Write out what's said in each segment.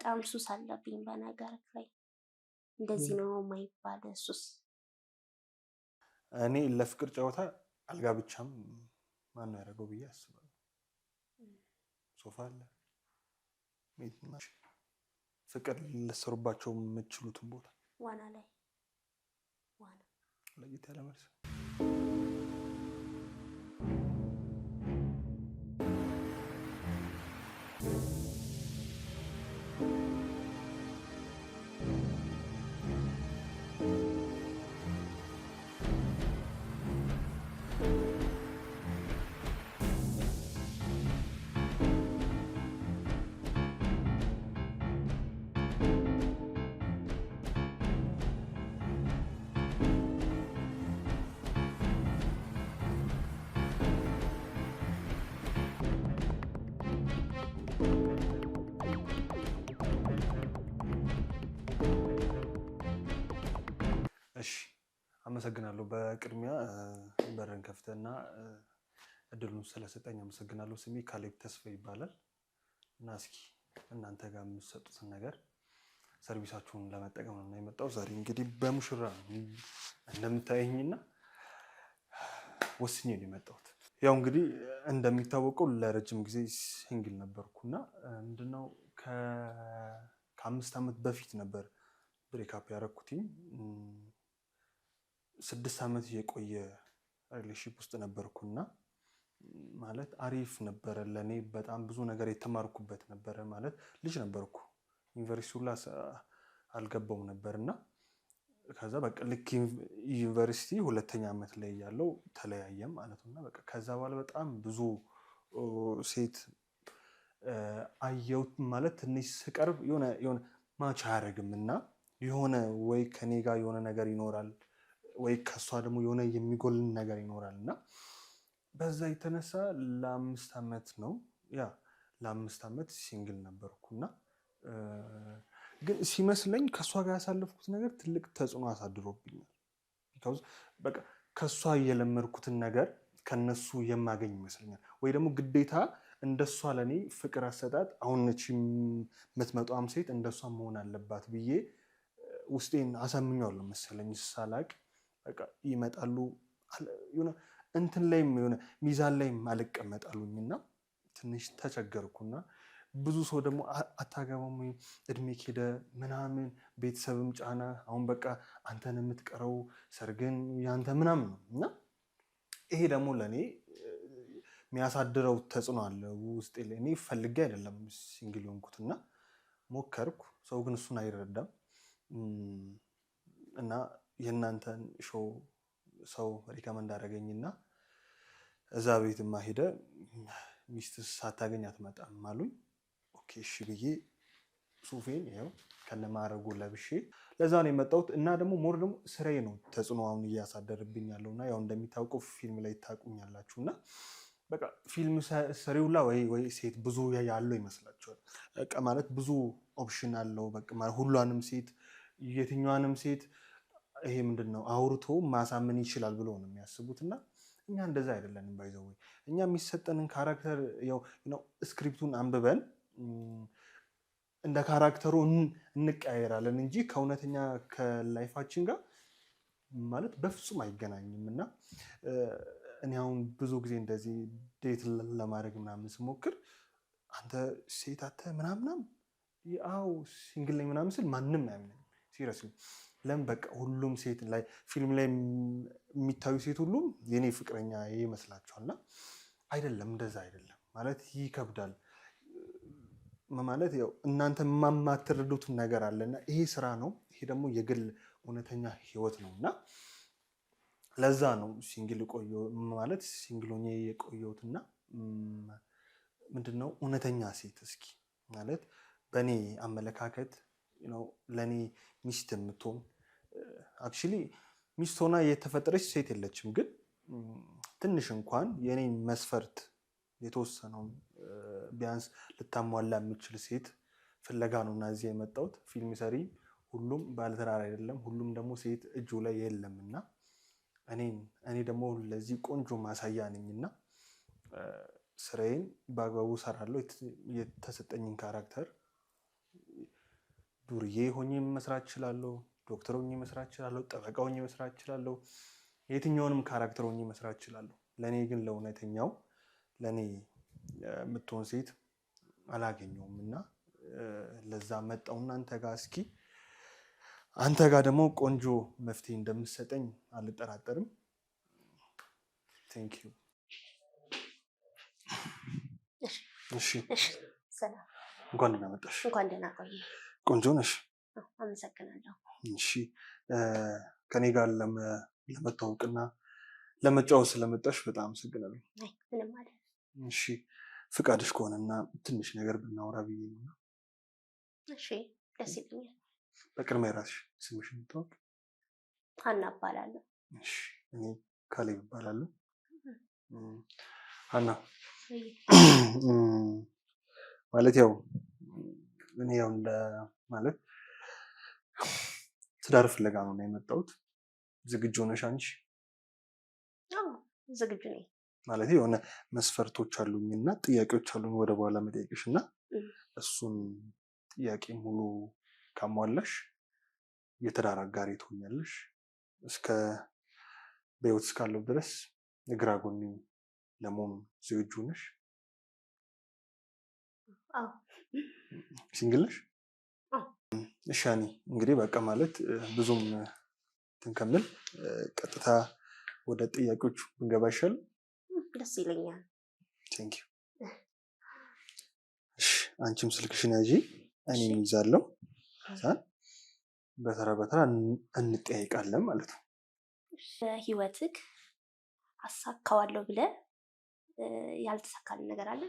በጣም ሱስ አለብኝ በነገር ላይ፣ እንደዚህ ነው የማይባል ሱስ። እኔ ለፍቅር ጨዋታ አልጋ ብቻም ማነው ያደረገው ብዬ አስባለሁ። ሶፋ አለ፣ ፍቅር ልትሰሩባቸው የምትችሉትን ቦታ። ዋና ላይ፣ ዋና። ለየት ያለ መልስ። እሺ፣ አመሰግናለሁ። በቅድሚያ በርን ከፍተና እድሉን ስለሰጠኝ አመሰግናለሁ። ስሜ ካሌብ ተስፋ ይባላል እና እስኪ እናንተ ጋር የምትሰጡትን ነገር service ኣችሁን ለመጠቀም ነው የመጣው። ዛሬ እንግዲህ በሙሽራ ነው እንደምታየኝና ወስኜ ነው የመጣሁት። ያው እንግዲህ እንደሚታወቀው ለረጅም ጊዜ single ነበርኩና ምንድነው ከ5 ዓመት በፊት ነበር breakup ያደረኩትኝ። 6 ዓመት የቆየ relationship ውስጥ ነበርኩና ማለት አሪፍ ነበረ ለእኔ፣ በጣም ብዙ ነገር የተማርኩበት ነበረ። ማለት ልጅ ነበርኩ፣ ዩኒቨርሲቲ ሁላ አልገባውም ነበር እና ከዛ በቃ ልክ ዩኒቨርሲቲ ሁለተኛ ዓመት ላይ ያለው ተለያየም ማለት ነው። እና በቃ ከዛ በኋላ በጣም ብዙ ሴት አየሁት። ማለት ትንሽ ስቀርብ የሆነ የሆነ match አያደርግም እና የሆነ ወይ ከኔ ጋር የሆነ ነገር ይኖራል ወይ ከእሷ ደግሞ የሆነ የሚጎልን ነገር ይኖራል። እና በዛ የተነሳ ለ5 ዓመት ነው፣ yeah፣ ለ5 ዓመት single ነበርኩ። እና ግን ሲመስለኝ ከእሷ ጋር ያሳለፍኩት ነገር ትልቅ ተጽዕኖ አሳድሮብኛል። Because በቃ ከእሷ የለመድኩትን ነገር ከነሱ የማገኝ ይመስለኛል። ወይ ደግሞ ግዴታ እንደሷ ለእኔ ፍቅር አሰጣጥ አሁን እቺ የምትመጣዋም ሴት እንደሷ መሆን አለባት ብዬ ውስጤን አሳምኘዋለሁ መሰለኝ ሳላቅ። በቃ ይመጣሉ፣ የሆነ እንትን ላይም የሆነ ሚዛን ላይም አልቀመጥ አሉኝ እና ትንሽ ተቸገርኩና ብዙ ሰው ደግሞ አታገባም ወይ፣ እድሜ ሄደ ምናምን፣ ቤተሰብም ጫና፣ አሁን በቃ አንተን የምትቀረው፣ ሰርግን ያንተ ምናምን ነው። እና ይሄ ደግሞ ለእኔ የሚያሳድረው ተጽዕኖ አለ ውስጤ ላይ። እኔ ፈልጌ አይደለም single የሆንኩት እና ሞከርኩ። ሰው ግን እሱን አይረዳም። እና የእናንተን show ሰው recommend አደረገኝና እዛ ቤትማ ሄደ ሚስት ሳታገኝ አትመጣም አሉኝ። Okay እሺ ብዬ ሱፌን ይኸው ከነማዕረጉ ለብሼ ለዛ ነው የመጣሁት። እና ደግሞ more ደግሞ ስራዬ ነው ተጽዕኖ አሁን እያሳደርብኝ ያለው። እና ያው እንደሚታወቀው ፊልም ላይ ታውቁኛላችሁ እና በቃ ፊልም ሰሪውላ ወይ ሴት ብዙ ያለው ይመስላችኋል። በቃ ማለት ብዙ option አለው። በቃ ማለት ሁሏንም ሴት፣ የትኛዋንም ሴት ይሄ ምንድን ነው አውርቶ ማሳመን ይችላል ብሎ ነው የሚያስቡት። እና እኛ እንደዛ አይደለንም። By the way እኛ የሚሰጠንን character ያው script ኡን አንብበን እንደ character ኡ እንቀያየራለን እንጂ ከእውነተኛ ከ life ኣችን ጋር ማለት በፍጹም አይገናኝም። እና እኔ አሁን ብዙ ጊዜ እንደዚህ date ለማድረግ ምናምን ስሞክር አንተ ሴት አተ ምናምናም፣ አዎ single ነኝ ምናምን ስል ማንም አያምነኝም። Seriously፣ ለምን? በቃ ሁሉም ሴት ላይ ፊልም ላይ የሚታዩ ሴት ሁሉም የኔ ፍቅረኛ ይመስላቸዋል። እና አይደለም፣ እንደዛ አይደለም። ማለት ይከብዳል። ማለት ያው እናንተ የማትረዱትን ነገር አለና ይሄ ስራ ነው፣ ይሄ ደግሞ የግል እውነተኛ ህይወት ነው። እና ለዛ ነው single ቆየሁ፣ ማለት single ሆኜ የቆየሁት። እና ምንድነው እውነተኛ ሴት እስኪ ማለት በእኔ አመለካከት ለእኔ ሚስት የምትሆን፣ actually ሚስት ሆና የተፈጠረች ሴት የለችም፣ ግን ትንሽ እንኳን የእኔን መስፈርት የተወሰነውን ቢያንስ ልታሟላ የምችል ሴት ፍለጋ ነው እና እዚህ የመጣሁት። ፊልም ሰሪ ሁሉም ባለትዳር አይደለም፣ ሁሉም ደግሞ ሴት እጁ ላይ የለም። እና እኔ ደግሞ ለዚህ ቆንጆ ማሳያ ነኝ እና ስራዬን በአግባቡ እሰራለሁ። የተሰጠኝን character ዱርዬ ሆኜ መስራት እችላለሁ፣ ዶክተር ሆኜ መስራት እችላለሁ፣ ጠበቃ ሆኜ መስራት እችላለሁ፣ የትኛውንም character ሆኜ መስራት እችላለሁ። ለእኔ ግን ለእውነተኛው ለእኔ የምትሆን ሴት አላገኘውም እና ለዛ መጣውና አንተ ጋር እስኪ አንተ ጋር ደግሞ ቆንጆ መፍትሄ እንደምትሰጠኝ አልጠራጠርም። Thank you። እሺ፣ ሰላም። እንኳን ደህና መጣሽ። እንኳን ደህና ቆየ። ቆንጆ ነሽ። አመሰግናለሁ። እሺ፣ ከኔ ጋር ለመታወቅና ለመጫወት ስለመጣሽ በጣም አመሰግናለሁ። አይ ምንም አይደል። እሺ፣ ፍቃድሽ ከሆነና ትንሽ ነገር ብናወራ ብዬ ነው። እሺ፣ ደስ ይለኛል። በቅድሚያ የራስሽ ስምሽን እንተዋወቅ። ሀና እባላለሁ። እሺ፣ እኔ ካሌብ እባላለሁ። ሀና፣ ወይ። ማለት ያው እኔ ያው እንደ ማለት ትዳር ፍለጋ ነው የመጣሁት። ዝግጁ ነሽ አንቺ? አዎ፣ ዝግጁ ነኝ። ማለት የሆነ መስፈርቶች አሉኝ እና ጥያቄዎች አሉኝ ወደ በኋላ መጠየቅሽ እና እሱን ጥያቄ ሙሉ ካሟላሽ የትዳር አጋሪ ትሆኛለሽ። እስከ በህይወት እስካለው ድረስ የግራ ጎኔ ለመሆን ዝግጁ ነሽ? አዎ። Single ነሽ? አዎ። እሺ ሀኒ፣ እንግዲህ በቃ ማለት ብዙም እንትን ከምል ቀጥታ ወደ ጥያቄዎቹ ብንገባ ይሻላል። ደስ ይለኛል። Thank you። እሺ፣ አንቺም ስልክሽን ያዢ፣ እኔም ይዛለሁ። ከዛ በተራ በተራ እንጠያይቃለን ማለት ነው። በህይወትህ አሳካዋለሁ ብለህ ያልተሳካልህ ነገር አለ?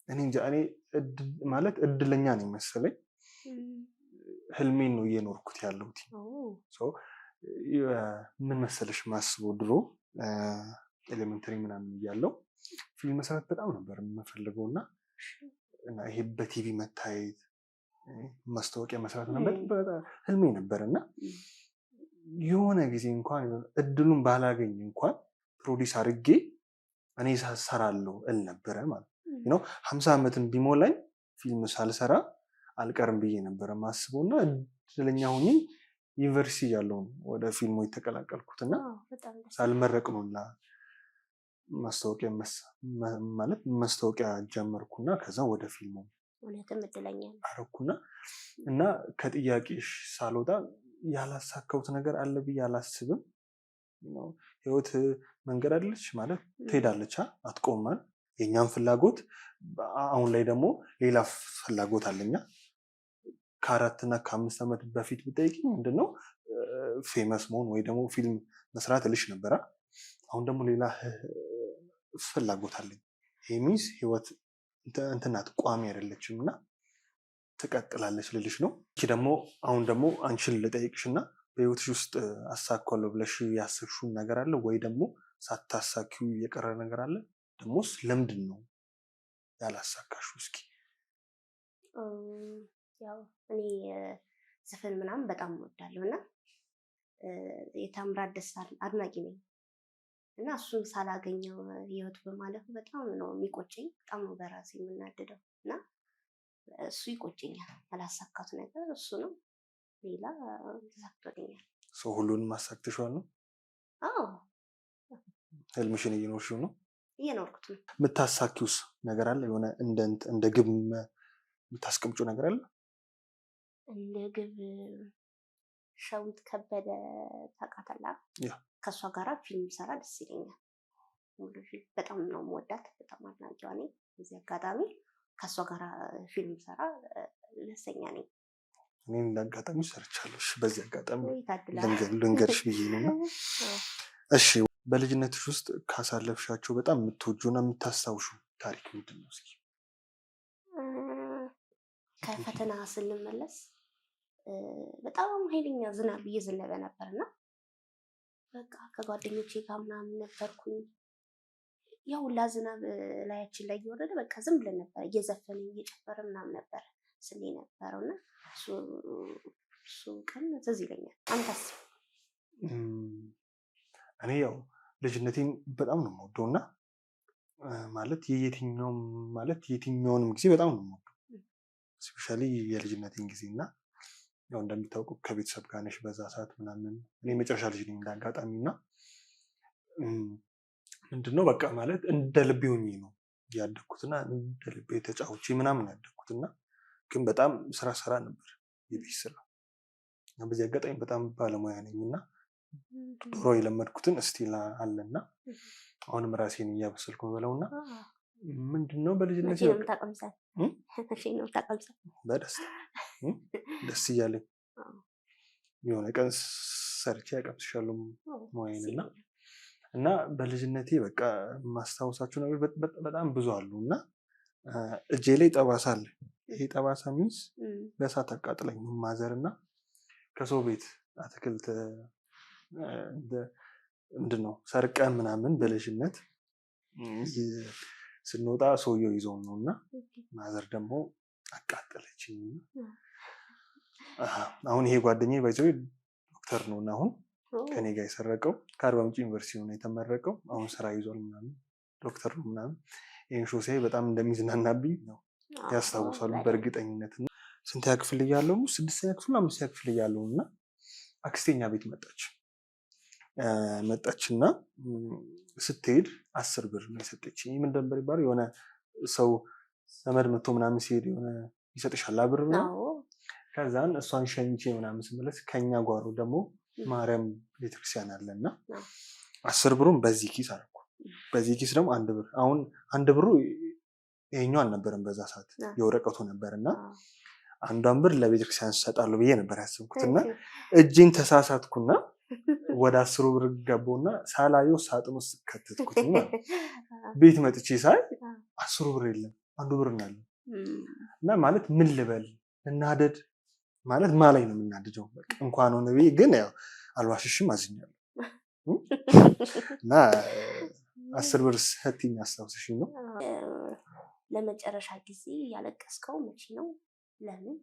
እኔ እንጃ፣ እኔ ማለት እድለኛ ነኝ መሰለኝ። ህልሜን ነው እየኖርኩት ያለሁት። ምን መሰለሽ ማስበው፣ ድሮ elementary ምናምን እያለው ፊልም መስራት በጣም ነበር የምፈልገው እና ይሄ በቲቪ መታየት፣ ማስታወቂያ መስራት በጣም ህልሜ ነበር እና የሆነ ጊዜ እንኳን እድሉን ባላገኝ እንኳን produce አድርጌ እኔ ሰራለሁ እል ነበረ ማለት ነው። 50 ዓመትን ቢሞላኝ ፊልም ሳልሰራ አልቀርም ብዬ ነበረ ማስበው እና እድለኛ ሆኜ ዩኒቨርሲቲ እያለሁ ነው ወደ ፊልሙ የተቀላቀልኩት እና ሳልመረቅ ነው እና ማስታወቂያ ማለት ማስታወቂያ ጀመርኩና ከዛ ወደ ፊልሙ እውነትም እድለኛ ነህ። አረኩና እና ከጥያቄሽ ሳልወጣ ያላሳካሁት ነገር አለ ብዬ አላስብም። ህይወት መንገድ አይደለች ማለት ትሄዳለች፣ አትቆምም። የእኛም ፍላጎት አሁን ላይ ደግሞ ሌላ ፍላጎት አለኛ። ከ4 እና ከ5 ዓመት በፊት ብጠይቂኝ ምንድነው famous መሆን ወይ ደግሞ ፊልም መስራት እልሽ ነበረ። አሁን ደግሞ ሌላ ፍላጎት አለኝ። ይሄ means ህይወት እንትናት ቋሚ አይደለችም እና ትቀጥላለች ልልሽ ነው። እቺ ደግሞ አሁን ደግሞ አንቺን ልጠይቅሽ እና በህይወትሽ ውስጥ አሳካዋለሁ ብለሽ ያሰብሽውን ነገር አለ ወይ ደግሞ ሳታሳኪው የቀረ ነገር አለ? ደግሞስ ለምንድን ነው ያላሳካሽው? እስኪ። ያው እኔ ዘፈን ምናምን በጣም እወዳለሁ እና የታምራት ደስታ አድናቂ ነኝ እና እሱን ሳላገኘው ህይወቱ በማለፉ በጣም ነው የሚቆጨኝ። በጣም ነው በራሴ የምናደደው እና እሱ ይቆጨኛል። ያላሳካሁት ነገር እሱ ነው። ሌላ ተሳክቶልኛል። ሰው ሁሉንም አሳክተሽዋል ነው? አዎ። ህልምሽን እየኖርሽው ነው? እየኖርኩት ነው። የምታሳኪውስ ነገር አለ? የሆነ እንደ ግብ የምታስቀምጪው ነገር አለ? እንደ ግብ ሸዊት ከበደ ታውቃታለህ? Yeah። ከእሷ ጋራ ፊልም ሰራ ደስ ይለኛል። ሙሉ ፊልም በጣም ነው የምወዳት፣ በጣም አድናቂዋ ነኝ። በዚህ አጋጣሚ ከእሷ ጋራ ፊልም ሰራ ደስተኛ ነኝ። እኔ እንደ አጋጣሚ ሰርቻለሁ። እሺ፣ በዚህ አጋጣሚ ወይ ታድለሃል። ልንገርሽ ብዬ ነው። እና እሺ፣ በልጅነትሽ ውስጥ ካሳለፍሻቸው በጣም የምትወጂው እና የምታስታውሺው ታሪክ ምንድን ነው? እስኪ። ከፈተና ስንመለስ በጣም ኃይለኛ ዝናብ እየዘነበ ነበር እና በቃ ከጓደኞቼ ጋር ምናምን ነበርኩኝ። ያው ሁላ ዝናብ ላያችን ላይ እየወረደ በቃ ዝም ብለን ነበር እየዘፈንን እየጨፈርን ምናምን ነበር ስል የነበረው እና እሱ ቀን ትዝ ይለኛል። አንተስ? እኔ ያው ልጅነቴን በጣም ነው የምወደው እና ማለት የየትኛውም ማለት የትኛውንም ጊዜ በጣም ነው የምወደው። Especially የልጅነቴን ጊዜ። እና ያው እንደሚታወቀው ከቤተሰብ ጋር ነሽ በዛ ሰዓት ምናምን። እኔ የመጨረሻ ልጅ ነኝ እንደ አጋጣሚ። እና ምንድነው በቃ ማለት እንደ ልቤ ሆኜ ነው ያደግኩትና እንደ ልቤ ተጫውቼ ምናምን ያደግኩትና ግን በጣም ስራ ሰራ ነበር፣ የቤት ስራ። እና በዚህ አጋጣሚ በጣም ባለሙያ ነኝ እና ድሮ የለመድኩትን still አለና አሁንም ራሴን እያበሰልኩ በለው። እና ምንድነው በልጅነት መቼ ነው የምታቀምሰን? መቼ ነው የምታቀምሰን? በደስታ ደስ እያለኝ የሆነ ቀን ሰርቼ ያቀምስሻለሁ ሙያዬን። እና በልጅነቴ በቃ የማስታውሳቸው ነገሮች በጣም ብዙ አሉ። እና እጄ ላይ ጠባሳ አለ። ይሄ ጠባሳ means በእሳት አቃጥለኝ ነው mother። እና ከሰው ቤት አትክልት ምንድን ነው ሰርቀን ምናምን በልጅነት ስንወጣ ሰውየው ይዘውን ነው እና mother ደግሞ አቃጠለችኝ። አሁን ይሄ ጓደኛዬ by the way ዶክተር ነው እና አሁን ከኔ ጋር የሰረቀው ከአርባ ምንጭ ዩኒቨርሲቲ ነው የተመረቀው። አሁን ስራ ይዟል ምናምን፣ ዶክተር ነው ምናምን። ይህን show ሲያይ በጣም እንደሚዝናናብኝ ነው ያስታውሳሉ በእርግጠኝነት። ስንተኛ ክፍል እያለሁ፣ ስድስተኛ ክፍል፣ አምስተኛ ክፍል እያለሁ እና አክስቴ እኛ ቤት መጣችና ስትሄድ 10 ብር ነው የሰጠችኝ። ምን ነበር ይባላል፣ የሆነ ሰው ዘመድ መጥቶ ምናምን ሲሄድ የሆነ ይሰጥሻል ብር ምናምን። ከዛን እሷን ሸኝቼ ምናምን ስመለስ ከኛ ጓሮ ደግሞ ማርያም ቤተክርስቲያን አለ እና 10 ብሩን በዚህ ኪስ አደረኩ። በዚህ ኪስ ደግሞ 1 ብር። አሁን 1 ብሩ ይሄኛው አልነበረም በዛ ሰዓት፣ የወረቀቱ ነበር። እና አንዷን ብር ለቤተክርስቲያን እሰጣለሁ ብዬ ነበር ያሰብኩት። እና እጄን ተሳሳትኩና ወደ 10ሩ ብር ገባውና ሳላየው ሳጥን ውስጥ ከተትኩት። ቤት መጥቼ ሳይ 10ሩ ብር የለም፣ 1ዱ ብር ነው ያለው። እና ማለት ምን ልበል፣ እናደድ ማለት ማላይ ነው የምናድደው። እንኳን ሆነ ብዬ ግን ያው አልዋሽሽም አዝኛለሁ። እና 10 ብር ሰቲኝ አስታውስሽኝ ነው። ለመጨረሻ ጊዜ ያለቀስከው መቼ ነው? ለምን?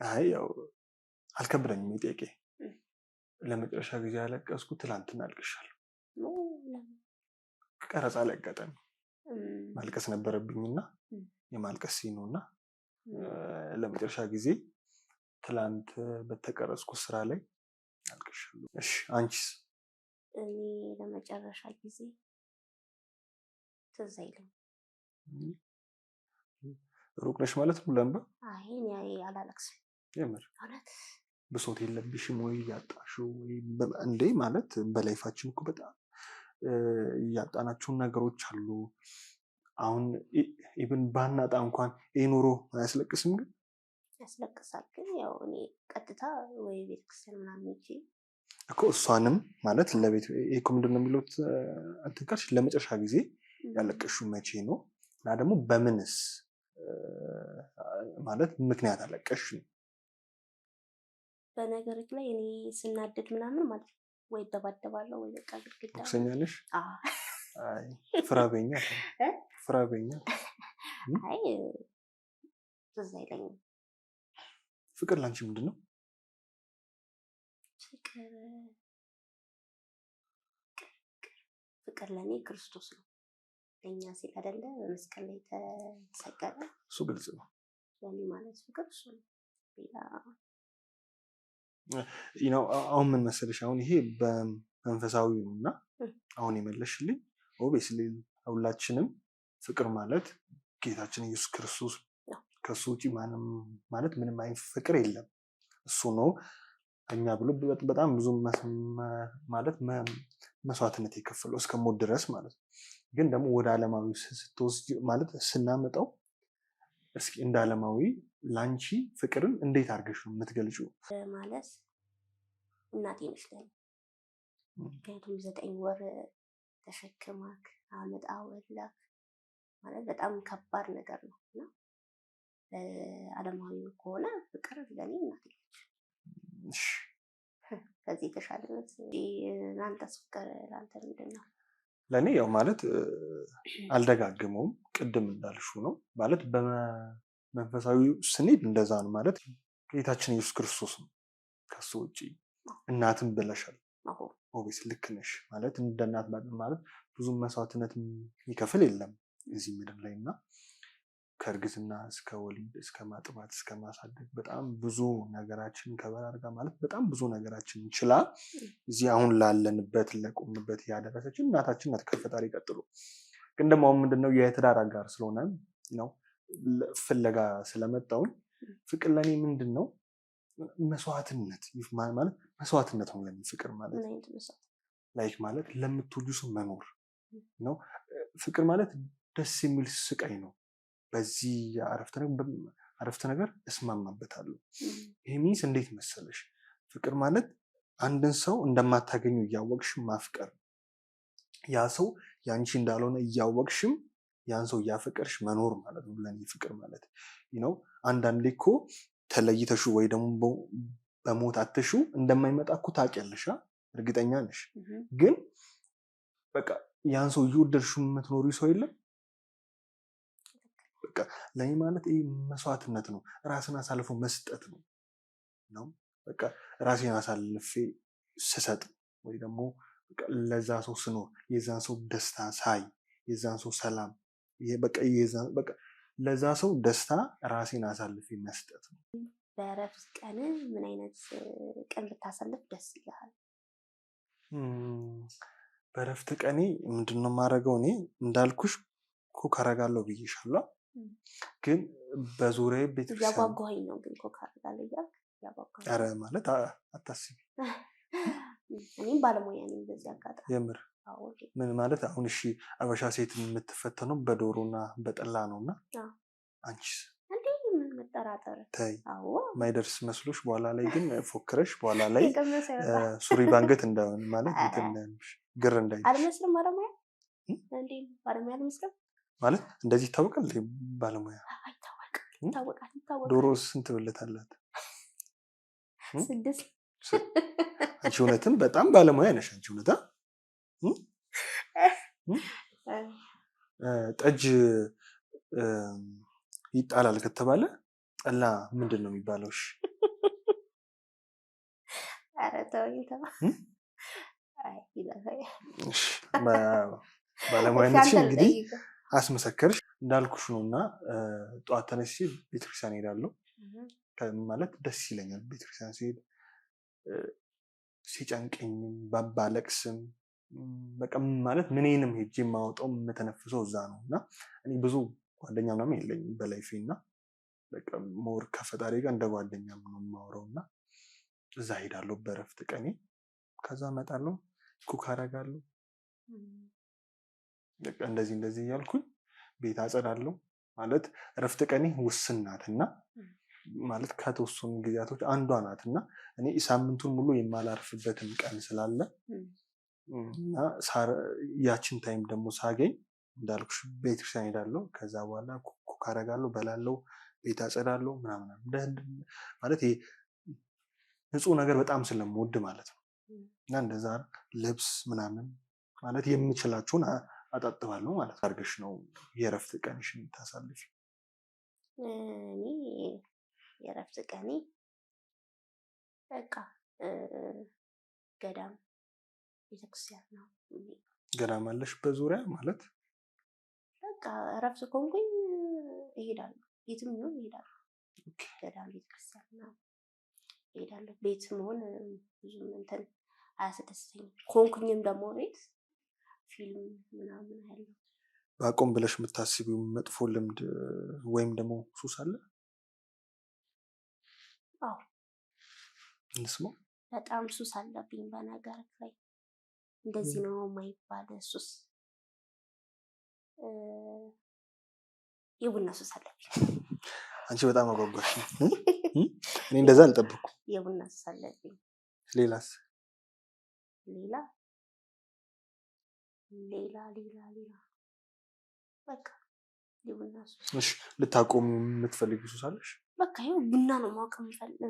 አይ ያው አልከበደኝም ጥያቄ። ለመጨረሻ ጊዜ ያለቀስኩት ትላንትና አልቅሻለሁ። ቀረጻ ላይ አጋጣሚ ማልቀስ ነበረብኝና የማልቀስ scene ነው። እና ለመጨረሻ ጊዜ ትላንት በተቀረጽኩት ስራ ላይ አልቅሻለሁ። እሺ አንቺስ? እኔ ለመጨረሻ ጊዜ ትዝ አይለኝም። ሩቅ ነሽ ማለት ነው ለእንባ? አይ እኔ አላለቅስም። የምር? እውነት። ብሶት የለብሽም ወይ ያጣሽው ወይ እንዴ? ማለት በ life ኣችን እኮ በጣም ያጣናቸውን ነገሮች አሉ። አሁን even ባናጣ እንኳን ይህ ኑሮ አያስለቅስም? ግን ያስለቅሳል። ግን ያው እኔ ቀጥታ ወይ ቤተክርስቲያን ምናምን ሄጄ እኮ እሷንም ማለት ለቤት ይሄ እኮ ምንድን ነው የሚሉት እንትን ካልሽ ለመጨረሻ ጊዜ ያለቀሽው መቼ ነው? እና ደግሞ በምንስ ማለት ምክንያት አለቀሽ ነው? በነገሮች ላይ እኔ ስናደድ ምናምን ማለት ነው ወይ እደባደባለሁ ወይ በቃ ግድግዳ። ቦክሰኛ ነሽ? አዎ። አይ ፍራበኛ እ? ፍራበኛ። አይ ትዝ አይለኝም። ፍቅር ላንቺ ምንድን ነው? ፍቅር ፍቅር ለእኔ ክርስቶስ ነው። ለእኛ ሲል አይደለ በመስቀል ላይ የተሰቀለ? እሱ ግልጽ ነው። ለእኔ ማለት ፍቅር እሱ ነው። ሌላ ነው አሁን ምን መሰለሽ፣ አሁን ይሄ በመንፈሳዊ ነው እና አሁን የመለሽልኝ obviously ሁላችንም ፍቅር ማለት ጌታችን ኢየሱስ ክርስቶስ፣ ከእሱ ውጭ ማንም ማለት ምንም አይነት ፍቅር የለም። እሱ ነው እኛ ብሎ በጣም ብዙ ማለት መስዋዕትነት የከፈለው እስከ ሞት ድረስ ማለት ነው። ግን ደግሞ ወደ ዓለማዊ ስትወስጂ ማለት ስናመጣው እስኪ እንደ ዓለማዊ ላንቺ ፍቅርን እንዴት አድርገሽ ነው የምትገልጪው? ማለት እናቴ ነች ለእኔ። ምክንያቱም 9 ወር ተሸክማክ አመጣ ወላክ ማለት በጣም ከባድ ነገር ነው። እና በዓለማዊ ከሆነ ፍቅር ለእኔ እናቴ ነች። ከዚህ የተሻለ ለአንተስ ፍቅር ለአንተ ምንድን ነው? ለእኔ ያው ማለት አልደጋግመውም፣ ቅድም እንዳልሽው ነው። ማለት በመንፈሳዊ ስንሄድ እንደዛ ነው። ማለት ጌታችን ኢየሱስ ክርስቶስ ነው። ከሱ ውጭ እናትም ብለሻል። Obvious ልክ ነሽ። ማለት እንደ እናት ማለት ብዙ መስዋዕትነት የሚከፍል የለም እዚህ ምድር ላይ። እና ከእርግዝና እስከ ወሊድ እስከ ማጥባት እስከ ማሳደግ በጣም ብዙ ነገራችን ከበር አድርጋ ማለት በጣም ብዙ ነገራችን ችላ እዚህ አሁን ላለንበት ለቆምንበት ያደረሰችን እናታችን ናት ከፈጣሪ ቀጥሎ። ግን ደግሞ አሁን ምንድነው የትዳር አጋር ስለሆነ ነው ፍለጋ ስለመጣውን ፍቅር ለእኔ ምንድን ነው መስዋዕትነት ማለት መስዋዕትነት ነው ለእኔ ፍቅር ማለት። ምን አይነት መስዋዕት? Like ማለት ለምትወጂው ሰው መኖር ነው። ፍቅር ማለት ደስ የሚል ስቃይ ነው። በዚህ አረፍተ ነገር እስማማበታለሁ። ይሄ means እንዴት መሰለሽ፣ ፍቅር ማለት አንድን ሰው እንደማታገኙ እያወቅሽ ማፍቀር፣ ያ ሰው ያንቺ እንዳልሆነ እያወቅሽም ያን ሰው እያፈቀርሽ መኖር ማለት ነው። ለእኔ ፍቅር ማለት ነው። አንዳንዴ እኮ ተለይተሹ ወይ ደግሞ በሞት አትሹ እንደማይመጣ እኮ ታውቂያለሽ፣ እርግጠኛ ነሽ። ግን በቃ ያን ሰው እየወደድሽው የምትኖሪው ሰው የለም። በቃ ለእኔ ማለት ይሄ መስዋዕትነት ነው፣ ራስን አሳልፎ መስጠት ነው። በቃ ራሴን አሳልፌ ስሰጥ ወይ ደግሞ ለዛ ሰው ስኖር የዛን ሰው ደስታ ሳይ የዛን ሰው ሰላም በቃ ለዛ ሰው ደስታ ራሴን አሳልፌ መስጠት ነው። በእረፍት ቀን ምን አይነት ቀን ብታሳልፍ ደስ ይልሃል? በእረፍት ቀኔ ምንድን ነው የማደርገው? እኔ እንዳልኩሽ cook አደርጋለሁ ብዬሻለሁ። ግን በዙሪያዬ ቤተክርስቲያን እያጓጓኸኝ ነው። ግን cook አደርጋለሁ እያልክ እያጓጓኸኝ። ኧረ ማለት አታስቢ። እኔም ባለሙያ ነኝ በዚህ አጋጣሚ። የምር ምን ማለት አሁን እሺ፣ አበሻ ሴት የምትፈተነው በዶሮና በጠላ ነው እና አንቺስ? እንዴ ምን መጠራጠር። ተይ። አዎ። ማይደርስ መስሎሽ በኋላ ላይ ግን ፎክረሽ በኋላ ላይ የቀመሰ ይወጣል። ሱሪ ባንገት እንዳይሆን ማለት እንትን እንዳይሆንብሽ ግር እንዳይልሽ። አልመስልም ባለሙያ እንዴ? ባለሙያ አልመስልም። ማለት እንደዚህ ይታወቃል እንዴ ባለሙያ? አይታወቅም። ይታወቃል፣ ይታወቃል። ዶሮ ስንት ብልት አላት? 6። አንቺ እውነትም በጣም ባለሙያ ነሽ። አንቺ እውነታ ጠጅ ይጣላል ከተባለ ጠላ ምንድን ነው የሚባለው? እሺ። ኧረ ተወኝ ተው። አይ ይለፈኝ። እሺ፣ ባለሙያነትሽን እንግዲህ ልጠይቅህ። አስመሰከርሽ። እንዳልኩሽ ነው እና ጠዋት ተነስቼ ቤተክርስቲያን እሄዳለሁ። ማለት ደስ ይለኛል ቤተክርስቲያን ሲሄድ፣ ሲጨንቀኝም ባለቅስም በቃ ማለት ምኔንም ሄጄ የማወጣው የምተነፍሰው እዛ ነው እና እኔ ብዙ ጓደኛ ምናምን የለኝም በ life ኤ እና በቃ more ከፈጣሪ ጋር እንደ ጓደኛም ነው የማወራው እና እዛ ሄዳለሁ በእረፍት ቀኔ። ከዛ እመጣለሁ፣ cook አደርጋለሁ። በቃ እንደዚህ እንደዚህ እያልኩኝ ቤት አጸዳለሁ። ማለት እረፍት ቀኔ ውስን ናትና ማለት ከተወሰኑ ጊዜያቶች አንዷ ናትና እኔ ሳምንቱን ሙሉ የማላርፍበትም ቀን ስላለ እና ያችን time ደግሞ ሳገኝ እንዳልኩሽ ቤተክርስቲያን ሄዳለሁ። ከዛ በኋላ cook አደርጋለሁ፣ በላለሁ፣ ቤት አጸዳለሁ ምናምን ማለት ይሄ ንጹህ ነገር በጣም ስለምወድ ማለት ነው። እና እንደዛ ልብስ ምናምን ማለት የምችላቸውን አጣጥባለሁ ማለት አድርገሽ ነው የእረፍት ቀንሽን ታሳልፊ? እኔ የእረፍት ቀኔ በቃ ገዳም ቤተክርስቲያን ነው። ገዳም አለሽ በዙሪያ ማለት? በቃ እረፍት ከሆንኩኝ እሄዳለሁ። የትም ይሁን እሄዳለሁ። ገዳም ቤተክርስቲያን ነው እሄዳለሁ። ቤት መሆን ብዙም እንትን አያስደስተኝም። ከሆንኩኝም ደግሞ ቤት ፊልም ምናምን አያለሁ። ባቆም ብለሽ የምታስቢው መጥፎ ልምድ ወይም ደግሞ ሱስ አለ? አዎ። እንስማው። በጣም ሱስ አለብኝ በነገር ላይ፣ እንደዚህ ነው የማይባል ሱስ፣ የቡና ሱስ አለብኝ። አንቺ በጣም አጓጓሽ። እኔ እንደዛ አልጠበኩም። የቡና ሱስ አለብኝ። ሌላስ? ሌላ ሌላ ሌላ ሌላ በቃ የቡና ሱስ። እሺ፣ ልታቆሚ የምትፈልጊው ሱስ አለሽ? በቃ ይኸው ቡና ነው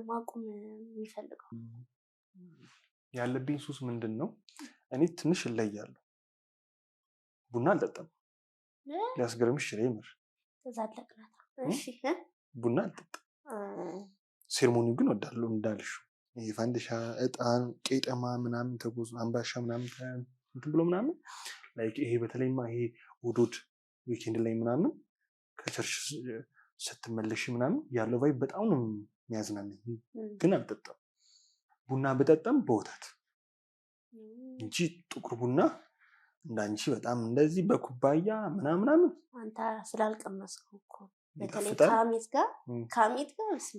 ማቆም የምፈልገው። ያለብኝ ሱስ ምንድን ነው? እኔ ትንሽ እለያለሁ። ቡና አልጠጣም። ሊያስገርምሽ ይችላል። የምር ተዛለቅናት። እሺ፣ ቡና አልጠጣም። ceremony ው ግን እወዳለሁ እንዳልሽው ይሄ ፋንዲሻ፣ እጣን፣ ቄጠማ ምናምን ተጎዞ አምባሻ ምናምን እንትን ብሎ ምናምን like ይሄ በተለይማ ይሄ እሑድ weekend ላይ ምናምን ከ church ስትመለሽ ምናምን ያለው vibe በጣም ነው የሚያዝናናኝ። ግን አልጠጣም። ቡና ብጠጣም በወተት እንጂ ጥቁር ቡና እንዳንቺ በጣም እንደዚህ በኩባያ ምናምን ምናምን። አንተ ስላልቀመስከው እኮ፣ በተለይ ይጣፍጣል። ከሀሜት ጋር፣ ከሀሜት ጋር በስመ